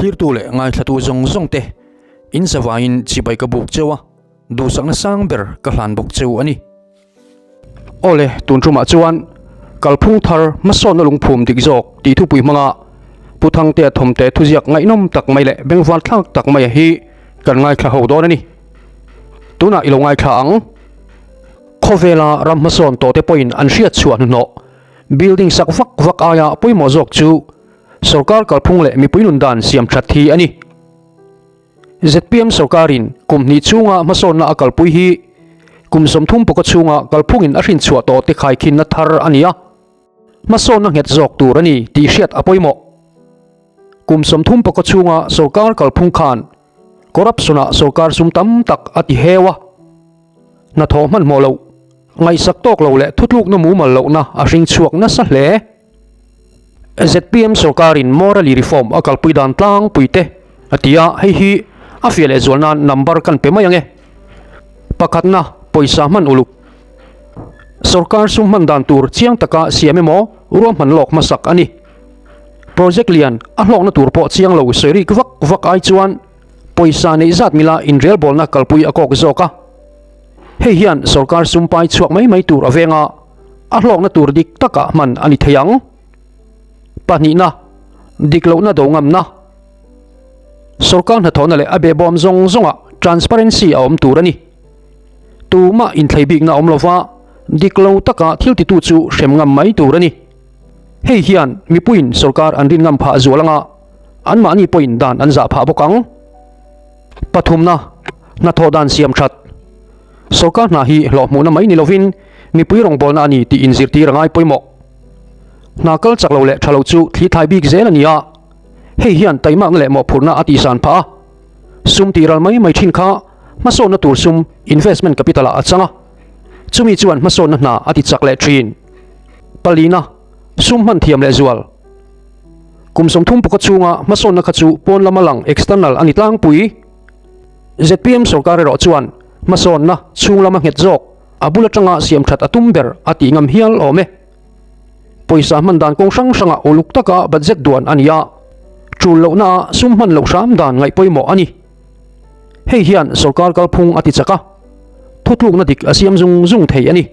Thlirtu leh ngaithlatu zawng zawng te in zavaiin chibai ka buk cheu a, duhsakna sang ber ka hlan bawk cheu a ni. Awle, tun tumah chuan kalphung thar hmasawnna lungphum dik zawk tih thupui hmanga Pu Thangtea thawmte thuziak ngaihnawm tak mai leh bengvar thlak tak mai hi kan ngaithla ho dawn a ni. Tunah i lo ngaithla ang. Khawvela ram hmasawn tawhte pawhin an hriat chhuah hnuhnawh building sak vak vak aia pawimawh zawk chu sorkar kalphung leh mipui nun dan siam that hi a ni. Zpm sorkarin kum hnih chhunga hmasawnna a kalpui hi kum 30 pawka chhunga kalphungin a hrinchhuah tawh te khaikhinna thar a ni a, hmasawnna nghet zawk tur a ni tih hriat a pawimawh. Kum 30 pawka chhunga sorkar kalphung khan corruption-ah sorkar sum tam tak a ti heu a, hnathawh hmanhmawh loh, ngaihsak tawk lo leh thutlukna mumal lohna a hringchhuak nasa hle. Zpm sorkarin morally reform a kalpui dan tlangpui te a ti a, hei hi a fiah leh zual nan number kan pe mai ang e. Pakhatna, pawisa hman uluk. Sorkar sum hman dan tur chiang taka siam emaw ruahman lawk hmasak a ni. Project lian a hlawkna tur pawh chiang lo sawi rik vak vak ai chuan pawisa neih zat mila inrelbawlna kalpui a kawk zawk a. Hei hian sorkar sum pai chhuak mai mai tur a veng a, a hlawkna tur dik takah hman a ni thei ang. Pahnihna, dik lohna do ngamna. Sorkar hnathawhna leh a behbawm zawng zawngah transparency a awm tur a ni. Tumah inthlei bikna awm lova dik lo taka thil titu chu hrem ngam mai tur a ni. Hei hian mipuiin sorkar an rin ngam phah zual anga anmahni pawhin dan an zah phah bawk ang. Pathumna, hnathawh dan siam that. Sorkar hna hi hlawh hmuhna mai ni lovin mipui rawngbawlna a ni tih inzirtir a ngai pawimawh. Hna kal chak lo leh tha lo chu thli thai bik zel a ni a, hei hian taimakna leh mawhphurhna a tihsan phah a. Sum tih ral mai mai thin kha hmasawnna tur sum investment capital ah a chang a, chumi chuan hmasawnna hna a ti chak leh thin. Palina, sum hman thiam leh zual. Kum 30 pawka chhunga hmasawnna kha chu pawn lama lang external a ni tlangpui. Zpm sorkar erawh chuan hmasawnna chhung lama nghet zawk a bul atanga siam that a tum ber a tih ngam hial awm e. Pawisa hman dan kawng hrang hrangah uluk taka budget duan a ni a, tul lohna sum hman loh hram dan ngaih pawimawh a ni. Hei hian sorkar kalphung a ti chak a, thutlukna dik a siam zung zung thei a ni.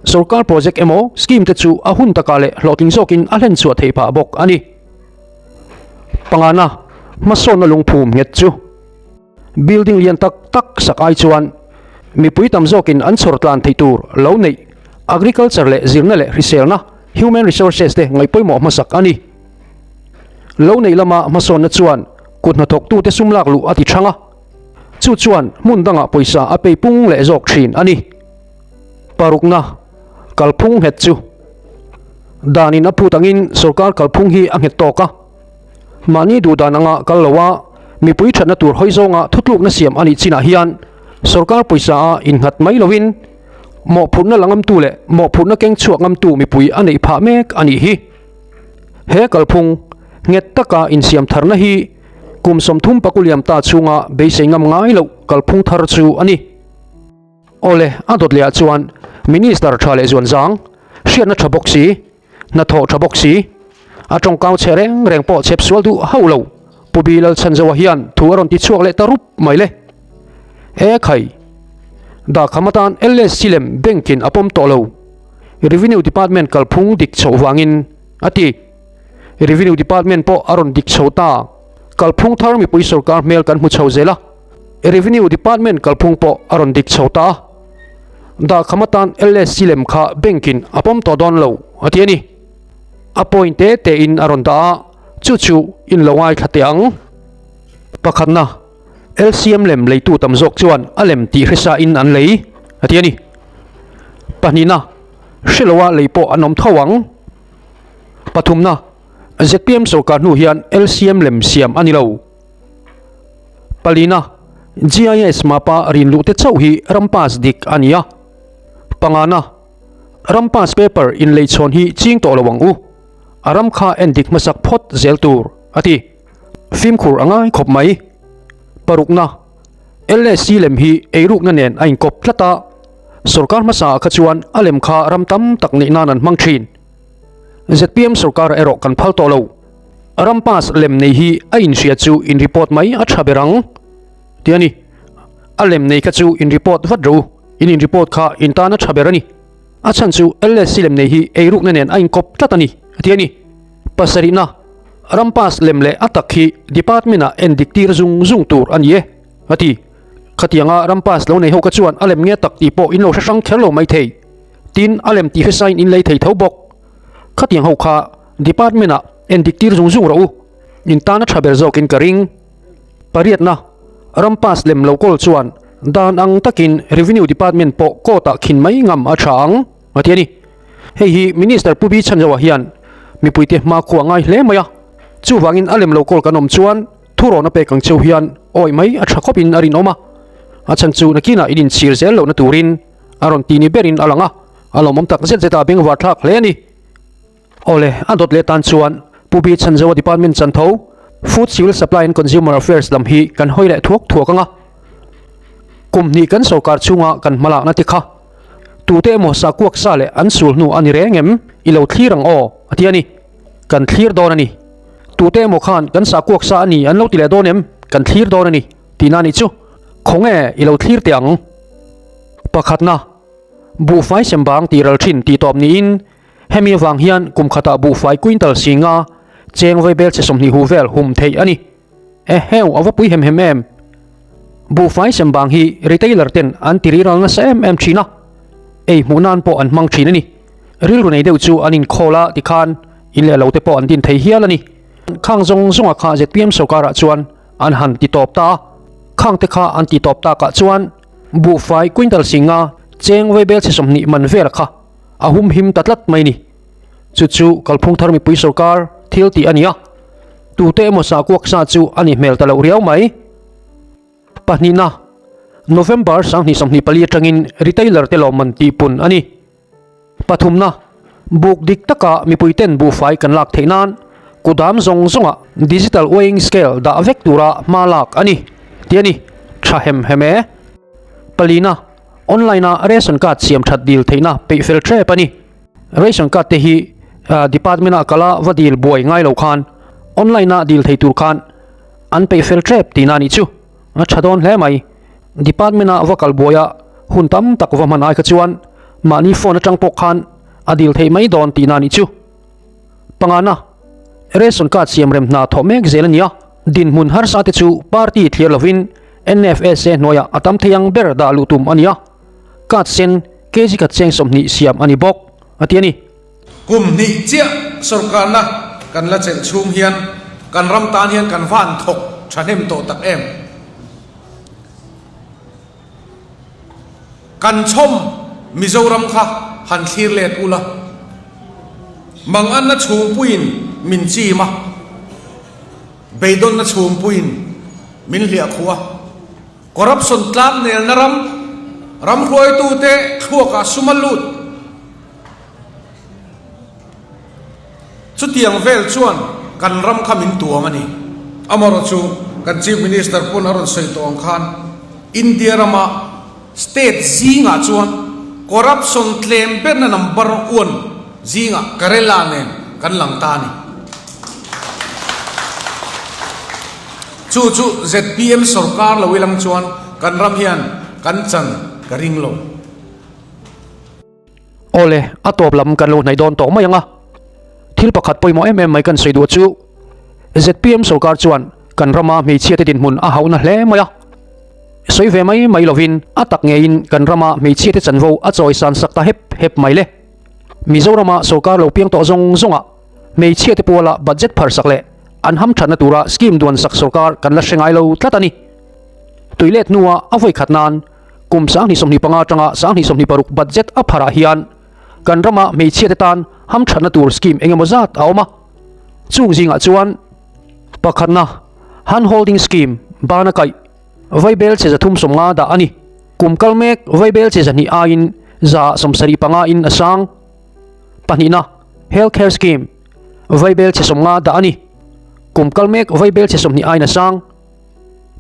Sorkar project emaw scheme te chu a hun takah leh hlawhtling zawkin a hlen chhuah theih phah bawk a ni. Pangana, hmasawnna lungphum nghet chu building lian tak tak sak ai chuan mipui tam zawkin an chhawr tlan theih tur lo neih agriculture leh zirna leh hriselna human resources te ngaih pawimawh hmasak a ni. Lo neih lama hmasawnna chuan kut hnathawktute sum lak luh a ti thang a, chu chuan hmun dangah pawisa a pei pung leh zawk thin a ni. Parukna, kalphung nghet chu danin a phut angin sorkar kalphung hi a nghet tawk a, mahni duh dan anga kal lo a, mipui thatna tur hawi zawnga thutlukna siam a nih chinah hian sorkar pawisa a innghat mai loin mawhphurhna la ngamtu leh mawhphurhna keng chhuak ngamtu mipui a neih phah mek a nih hi. He kalphung nghet taka insiam tharna hi kum 30 pakuliam ta chhunga beisei ngam ngai loh kalphung thar chu a ni. Awle, a dawt lehah chuan Minister tha leh zuan zang, hriatna tha bawk si, hnathawh tha bawk si, a tawngkau chhe reng reng pawh chhep sual duh hauh lo, Pu Bi Lalchhanzoa hian thu a rawn ti chhuak leh ta rup mai le. E khai! Dahkham atan LSC lem bank-in a pawm tawh lo, Revenue Department kalphung dik chhoh vangin, a ti. Revenue Department pawh a rawn dik chho ta. Kalphung thar mipui sorkar hmel kan hmu chho zel a. Revenue Department kalphung pawh a rawn dik chho ta a, dahkham atan LSC lem kha bank-in a pawm tawh dawn lo a ti a ni. A point te tein a rawn dah a, chu chu in lo ngaithla teh ang. Pakhatna, LCM lem leitu tam zawk chuan a lem tih hresa in an lei a ti a ni. Pahnihna, hreloa lei pawh an awm tho ang. Pathumna, zpm sorkar hnu hian LCM lem siam a ni lo. Palina, GIS mapa rin luh te chauh hi ram pass dik a ni a. Pangana, ram pass paper inleichhawn hi ching tawh lo ang u. A ram kha en dik hmasak phawt zel tur, a ti. Fimkhur a ngai khawp mai. Parukna, LSC lem hi eirukna nen a inkawp tlat a, sorkar hmasa ah kha chuan a lem kha ram tam tak neih nan an hmang thin. Zpm sorkar erawh kan phal tawh lo. Ram pass lem nei hi a inhria chu in report mai a tha ber ang tih a ni. A lem nei kha chu in report vat ro, in in report kha in tan a tha ber a ni. A chhan chu LSC lem nei hi eirukna nen a inkawp tlat a ni a ti a ni. Pasarihna, Ram pass lem leh a tak hi department ah en dik tir zung zung tur a ni e a ti. Khatianga ram pass lo nei ho kha chuan a lem nge tak tih pawh in lo hre hrang kher lo mai thei. Tin, a lem tih hresain in lei thei tho bawk. Khatiang ho kha department ah en dik tir zung zung rawh u, in tan a tha ber zawkin ka ring. Pariatna, ram pass lem lo kawl chuan dan ang takin Revenue Department pawh court ah khin mai ngam a tha ang, a ti a ni. Hei hi Minister Pu Bi Chhanzoa hian mipuite hmakhua ngai hle mai a, chuvangin a lem lo kawl kan awm chuan thurawn a pek ang cheu hian awih mai a tha khawpin a rinawm a, a chhan chu nakinah in inchhir zel lohna turin a rawn ti ni berin a lang a, a lawmawm tak zet zet a bengvar thlak hle a ni. Awle, a dawt leh tan chuan Pu Bi Chhanzoa Department chantho Food Civil Supply and Consumer Affairs lam hi kan hawi leh thuak thuak ang a. Kum hnih kan sorkar chhunga kan hmalakna te kha tute emaw sakuak sa leh an sul hnu a ni reng em? I lo thlir ang aw, a ti a ni. Kan thlir dawn a ni. Tute emaw khan kan sakuak sa a ni an lo ti leh dawn em? Kan thlir dawn a ni, tihna a nih chu. Khawnge i lo thlir teh ang? Pakhatna, buhfai sem bang tih ral thin tih tawp niin hemi avang hian kum khatah buhfai quintal singa cheng vaibel chhe 20 hu vel hum theih a ni. Eheu, a va pui hem hem em! Buhfai sem bang hi retailer ten an ti riral nasa em em thin a, ei hmuh nan pawh an hmang thin a ni. Rilru nei deuh chu an inkhawl a tikhan in leh lo te pawh an din thei hial a ni. Khang zawng zawnga kha zpm sorkarah chuan an han ti tawp ta a, khang te kha an ti tawp takah chuan buhfai quintal singa cheng vaibel chhe 20 man vel kha a hum him ta tlat mai ni. Chu chu kalphung thar mipui sorkar thil tih a ni a, tute emaw sahkuak sa chu a ni hmel ta loh riau mai. Pahnihna, November 2024 atangin retailer te lawmman tihpun a ni. Pathumna, buk dik taka mipui ten buhfai kan lak theih nan kudam zawng zawngah digital weighing scale dah vek tura hma lak a ni tih a ni. Tha hem hem e. Palina, online a ration card siam that dil theihna peih fel tep a ni. Ration card te hi department ah kala va dil buai ngai lo khan online a dil thei tur khan an peih fel tep tihna a nih chu. A tha dawn hle mai. Department ah va kal buai a hun tam tak va hman ai kha chuan mahni phone atang pawh khan a dil theih mai dawn tihna a nih chu. Pangana, ration card siam rem hna thawh mek zel a ni a, dinhmun harsa te chu party thlir lovin NFSA hnuaiah a tam thei ang ber dah luh tum a ni a, card sen kg khat cheng 20 siam a ni bawk, a ti a ni. Kum hnih chiah sorkarna kan la chelh chhung hian kan ram tan hian kan van thawk thahnem tawh tak em? Kan chhawm Mizoram kha han thlir let ula, Manganna chhungpuiin min chim a, beidawnna chhungpuiin min hliah khuh a, corruption tlangnelna ram, ram hruaitute thluakah sum a lut. Chutiang vel chuan kan ram kha min tuam a ni. Amaherawhchu kan Chief Minister pawn a rawn sawi tawh ang khan India rama state zingah chuan corruption tlem berna number one zingah Kerala nen kan lang ta a ni. Chu chu zpm sorkar lo ilang chuan kan ram hian kan chan ka ring lo. Awle, a tawp lam kan lo hnaih dawn tawh mai ang a. Thil pakhat pawimawh em em mai kan sawi duh chu zpm sorkar chuan kan rama hmeichhia te dinhmun a hauhna hle mai a. Sawi ve mai mai lovin a tak ngeiin kan rama hmeichhia te chanvo a chawi san sak ta hep hep mai le. Mizorama sorkar lo piang tawh zawng zawngah hmeichhia te puala budget phar sak leh an hamthatna tura scheme duan sak sorkar kan la hre ngai lo tlat a ni. Tuilet hnua a vawi khat nan Kum 2025 atanga 2026 budget a pharah hian kan rama hmeichhia te tan hamthatna tur scheme eng emaw zat a awm a. Chung zingah chuan pakhatna hand holding scheme bana kaih vaibel che 350 dah a ni. Kum kal mek vaibel che 200 aiin 75 in a sang. Pahnihna health care scheme vaibel che 50 dah a ni. Kum kal mek vaibel che 20 aiin a sang.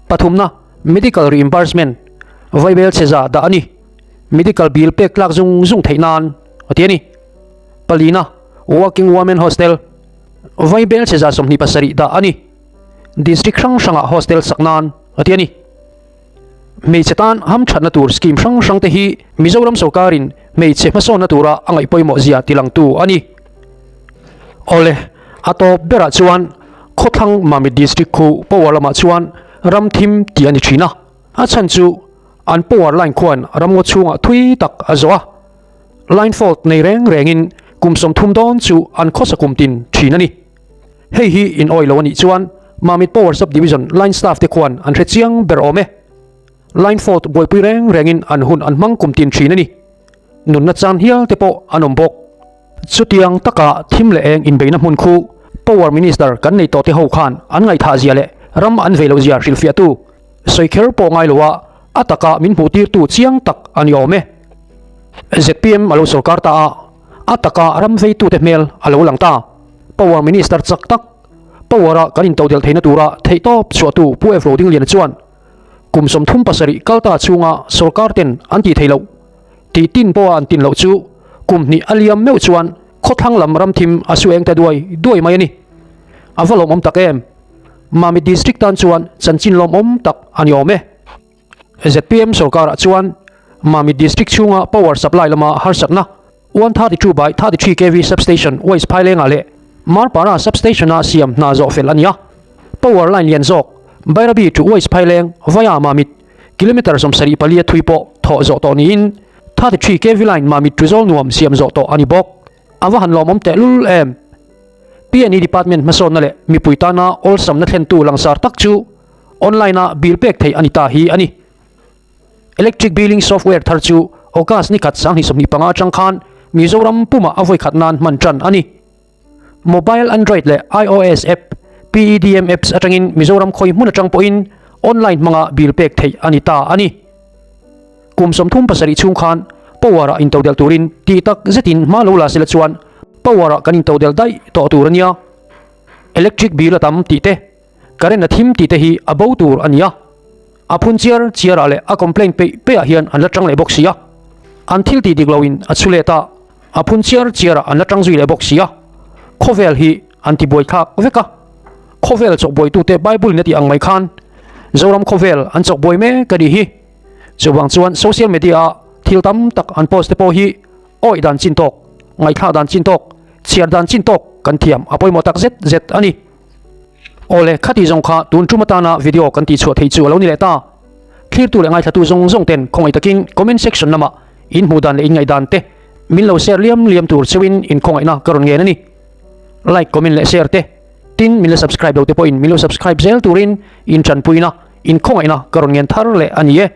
Pathumna, Medical Reimbursement, Vaibel chhe za dah a ni. Medical bill pek tlak zung zung theih nan a ti a ni. Palina, Working Women Hostel, Vaibelchhe 27 dah a ni. District hrang hrangah hostel sak nan a ti a ni. Hmeichhe tan hamthatna tur scheme hrang hrang te hi Mizoram sorkarin hmeichhe hmasawnna tura a ngaih pawimawh zia tilangtu a ni. Awle, a tawp berah chuan Khawthlang Mamit District khu power lamah chuan ram thim tih a ni thin a, a chhan chu an power line khuan ramngaw chhungah thui tak a zawh a, line fault nei reng rengin kum 30 dawn chu an khawsa kum tin thin a ni. Hei hi in awih lo a nih chuan Mamit Power Sub Division line staff te khuan an hre chiang ber awm e. Line fault buaipui reng rengin an hun an hmang kum tin thin a ni. Nunna chan hial te pawh an awm bawk. Chutiang taka thim leh eng inbeihna hmun khu Power Minister kan nei tawh te ho khan an ngaihthah zia leh ram an vei loh zia hrilhfiahtu sawi kher pawh ngai lo a, a taka min hmuh tirtu chiang tak a ni awm e. Zpm a lo sorkar ta a, a taka ram veitute hmel a lo lang ta. Power Minister chak tak, Power-a kan intodelh theihna tura theihtawp chhuahtu Pu F. Rodingliana chuan kum 37 kal ta chhunga sorkar ten an tih theih loh tih tin pawha an tin loh chu kum hnih a liam meuh chuan khawthlang lam ram thim a su eng ta duai duai mai a ni. A va lawmawm tak em? Mamit District tan chuan chanchin lawmawm tak a ni awm e. Zpm sorkarah chuan Mamit District chhunga power supply lama harsatna 132 by 33 kv substation West Phailengah leh Marpara substation-a siam hna zawh fel a ni a. Power line lian zawk Bairabi to West Phaileng via Mamit kilometre 74 a thui pawh thawh zawh tawh niin 33 kv line Mamit to Zawlnuam siam zawh tawh a ni bawk. A va han lawmawm tehlul em! PNE Department hmasawnna leh mipui tana awlsamna thlentu langsar tak chu online-a bill pek theih a ni ta hi a ni. Electric billing software thar chu August ni khat 2025 atang khan Mizoram pumah a vawi khat nan hman tan a ni. Mobile Android leh iOS app, PEDM apps atangin Mizoram khawi hmun atang pawhin online hmanga bill pek theih a ni ta a ni. Kum 37 chhung khan power-ah intodelh turin tih tak zetin hma lo la sela chuan power-ah kan intodelh daih tawh tur a nia. Electric bill a tam tih te, current a thim tih te hi a bo tur a ni a. A phun chiar chiar ah leh a complaint peih peih ah hian an la tang leh bawk si a. An thil tih dik loin a chhu let a, a phun chiar chiar ah an la tang zui leh bawk si a. Khawvel hi an ti buai thlak vek a. Khawvel chawkbuaitute Bible in a tih ang mai khan Zoram khawvel an chawkbuai mek a nih hi. Chuvang chuan social media ah thil tam tak an post te pawh hi awih dan chin tawk, ngaihthlak dan chin tawk, chhiar dan chin tawk kan thiam a pawimawh tak zet zet a ni. Awle, khati zawng kha tun tum atana video kan tihchhuah theih chu a lo ni leh ta. Thlirtu leh ngaithlatu zawng zawng ten khawngaih takin comment section lamah in hmuh dan leh in ngaih dan te min lo share liam liam tur cheuhin in khawngaihna ka rawn ngen a ni. Like, comment leh share te, tin min la subscribe lo te pawhin min lo subscribe zel turin in tanpuina, in khawngaihna ka rawn ngen thar leh a ni e.